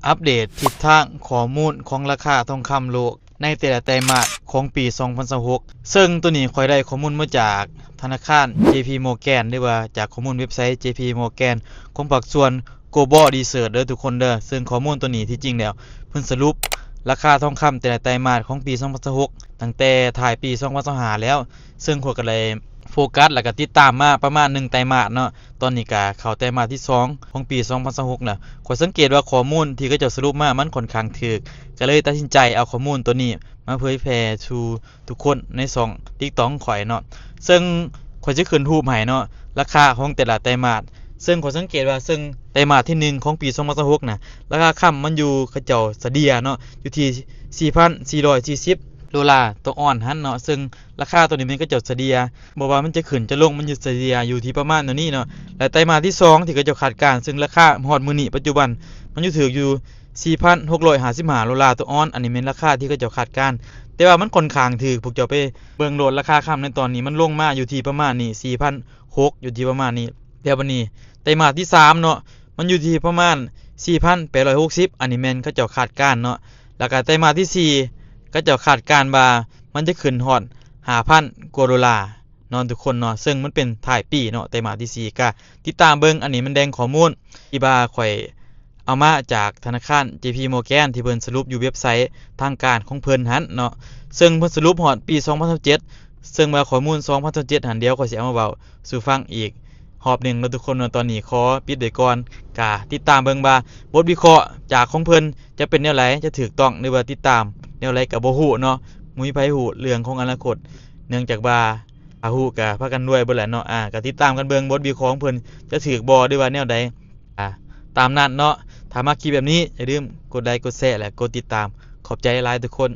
ອັບເດດທິດທາງຂໍ້ມູນຂອງລາຄາທອງຄຳໂລກໃນແຕ່ລະໄຕມາດຂອງປີສອງພັນຊາວຫົກ ເຊິ່ງໂຕນີ້ຂ້ອຍໄດ້ຂໍ້ມູນມາຈາກທະນາຄານ JP Morgan ຫຼືວ່າຈາກຂໍ້ມູນເວັບໄຊ JP Morgan ຂອງພາກສ່ວນ Global Research ເດີທຸກຄົນເດີ. ເຊິ່ງຂໍ້ມູນໂຕນີ້ທີ່ຈິງແລ້ວເພິ່ນສະຫຼຸບລາຄາທອງຄຳແຕ່ລະໄຕມາດຂອງປີສອງພັນຊາວຫົກ ຕັ້ງແຕ່ທ້າຍປີສອງພັນຊາວຫ້າແລ້ວ ເຊິ່ງຂ້ອຍກໍໄດ້ໂຟກັສ ແລ້ວກໍຕິດຕາມມາປະມານໜຶ່ງໄຕມາດເນາະ. ຕອນນີ້ກໍເຂົ້າໄຕມາດທີສອງຂອງປີສອງພັນຊາວຫົກແລ້ວ. ຂ້ອຍສັງເກດວ່າຂໍ້ມູນທີ່ເຂົາເຈົ້າສະຫຼຸບມາມັນຂ້ອນຂ້າງຖືກ ກໍເລີຍຕັດສິນໃຈເອົາຂໍ້ມູນໂຕນີ້ມາເຜີຍແຜ່ສູ່ທຸກຄົນໃນຊ່ອງ TikTok ຂອງຂ້ອຍເນາະ. ເຊິ່ງຂ້ອຍຈະຂຶ້ນຮູບໃຫ້ເນາະ ລາຄາຂອງແຕ່ລະໄຕມາດ. ເຊິ່ງຂ້ອຍສັງເກດວ່າ ເຊິ່ງໄຕມາດທີໜຶ່ງຂອງປີສອງພັນຊາວຫົກນະ ລາຄາຄຳມັນຢູ່ ເຂົາເຈົ້າສະເລ່ຍເນາະ ຢູ່ທີ່ສີ່ພັນສີ່ຮ້ອຍສີ່ສິບໂດລາຕໍ່ອອນຫັ້ນເນາະ. ເຊິ່ງລາຄາໂຕນີ້ແມ່ນເຂົາເຈົ້າສະເລ່ຍ ບໍ່ວ່າມັນຈະຂຶ້ນຈະລົງ ມັນຢູ່ສະເລ່ຍຢູ່ທີ່ປະມານໂຕນີ້ເນາະ. ແລະໄຕມາດທີສອງທີ່ເຂົາເຈົ້າຄາດການ ເຊິ່ງລາຄາຮອດມື້ນີ້ປັດຈຸບັນ ມັນຢູ່ຖືກຢູ່ສີ່ພັນຫົກຮ້ອຍຫ້າສິບຫ້າໂດລາຕໍ່ອອນ. ອັນນີ້ແມ່ນລາຄາທີ່ເຂົາເຈົ້າຄາດການ ແຕ່ວ່າມັນຂ້ອນຂ້າງຖືກ. ພວກເຈົ້າໄປເບິ່ງໂລດ ລາຄາຄຳໃນຕອນນີ້ມັນລົງມາຢູ່ທີ່ປະມານນີ້ ສີ່ພັນຫົກ ຢູ່ທີ່ປະມານນີ້. ແລ້ວບັດນີ້ໄຕມາດທີສາມເນາະ ມັນຢູ່ທີ່ປະມານສີ່ພັນແປດຮ້ອຍຫົກສິບ ອັນນີ້ແມ່ນເຂົາເຈົ້າຄາດການເນາະ. ແລ້ວກໍໄຕມາດທີສີ່ ເຂົາເຈົ້າຄາດການວ່າມັນຈະຂຶ້ນຮອດຫ້າພັນກວ່າໂດລາເນາະທຸກຄົນເນາະ. ເຊິ່ງມັນເປັນທ້າຍປີເນາະ ໄຕມາດທີສີ່ ກໍຕິດຕາມເບິ່ງ. ອັນນີ້ມັນແດ່ງຂໍ້ມູນທີ່ວ່າຂ້ອຍເອົາມາຈາກທະນາຄານ JP Morgan ທີ່ເພິ່ນສະຫຼຸບຢູ່ເວັບໄຊທາງການຂອງເພິ່ນຫັ້ນເນາະ. ເຊິ່ງເພິ່ນສະຫຼຸບຮອດປີສອງພັນຊາວເຈັດ ເຊິ່ງວ່າຂໍ້ມູນສອງພັນຊາວເຈັດຫັ້ນ ດຽວຂ້ອຍຊິເອົາມາເວົ້າສູ່ຟັງອີກຮອບໜຶ່ງເນາະທຸກຄົນເນາະ. ຕອນນີ້ຂໍປິດໄວ້ກ່ອນ ກະຕິດຕາມເບິ່ງວ່າບົດວິເຄາະຈາກຂອງເພິ່ນຈະເປັນແນວໃດ ຈະຖືກຕ້ອງ ຫຼືວ່າຕິດຕາມແນວໃດກໍບໍ່ຮູ້ເນາະ. ບໍ່ມີໃຜຮູ້ເລື່ອງຂອງອະນາຄົດ ເນື່ອງຈາກວ່າຖ້າຮູ້ກໍພາກັນລວຍເບິດແຫຼະເນາະ. ອາ ກໍຕິດຕາມກັນເບິ່ງບົດວິເຄາະຂອງເພິ່ນຈະຖືກບໍ່ ຫຼືວ່າແນວໃດ. ອາ ຕາມນັ້ນເນາະ. ຖ້າມັກຄລິບແບບນີ້ ຢ່າລືມກົດໄລ ກົດແຊ ແລະ ກົດຕິດຕາມ. ຂອບໃຈຫຼາຍໆທຸກຄົນ.